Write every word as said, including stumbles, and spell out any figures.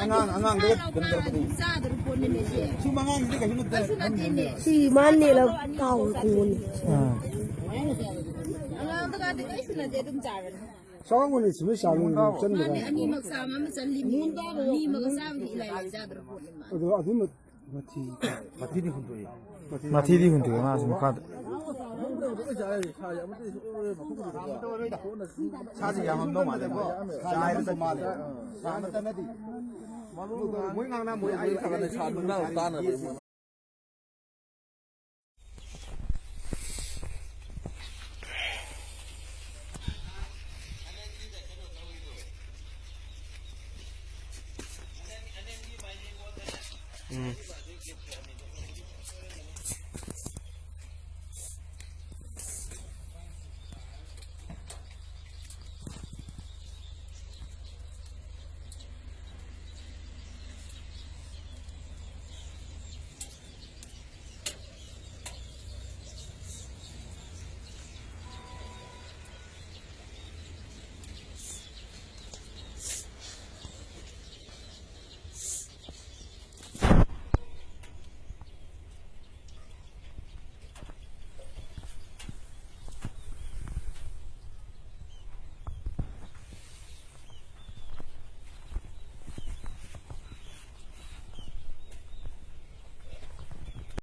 ꯑꯉꯥꯡ, ꯑꯉꯥꯡꯗ ꯀꯩꯅꯣ ꯇꯧꯔꯛꯀꯅꯤ꯫ ꯁꯨꯝ ꯑꯉꯥꯡꯁꯤꯗꯤ ꯀꯩꯁꯨ ꯅꯠꯇꯦ꯫ ꯁꯤ ꯃꯥꯅꯦꯅ ꯀꯥꯎ ꯈꯣꯡꯕꯅꯤ꯫ ꯑꯥ꯫ ꯆꯥꯎꯔꯝꯒꯅꯤ, ꯁꯤꯃ ꯆꯥꯎꯔꯝꯒꯅꯤ, ꯆꯟꯕꯗ꯫ ꯑꯅꯤꯃꯛ ꯆꯥꯝꯃ ꯑꯃ ꯆꯜꯂꯤ꯫ ꯃꯤ ꯑꯃꯒ ꯆꯥꯕꯗꯤ ꯏꯂꯥꯏ ꯂꯥꯏ ꯆꯥꯗ꯭ꯔ ꯄꯣꯠꯅꯤ ꯃꯥ꯫ ꯑꯗꯣ ꯑꯗꯨꯃ ꯃꯊꯤ꯫ ꯃꯊꯤꯗꯤ ꯍꯨꯟꯗꯣꯛꯑꯦ꯫ ꯃꯊꯤꯗꯤ ꯍꯨꯟꯗꯣꯛꯑꯦ ꯃꯥꯁꯨ ꯃꯈꯥꯗ꯫ ꯁꯥꯁꯤ ꯌꯥꯝꯃꯝꯗꯧ ꯃꯥꯜꯂꯦꯀꯣ꯫ ꯁꯥ ꯍꯥꯏꯔꯁꯨ ꯃꯥꯜꯂꯦ꯫ ꯁꯥ ꯑꯃꯠꯇ ꯅꯠꯇꯦ꯫ ꯃꯣꯏ ꯉꯥꯡꯅ ꯃꯣꯏ ꯑꯩ ꯈꯔ ꯈꯔ ꯁꯥ ꯅꯨꯡꯗꯥꯡ ꯇꯥꯅꯕ꯫ ꯎꯝ꯫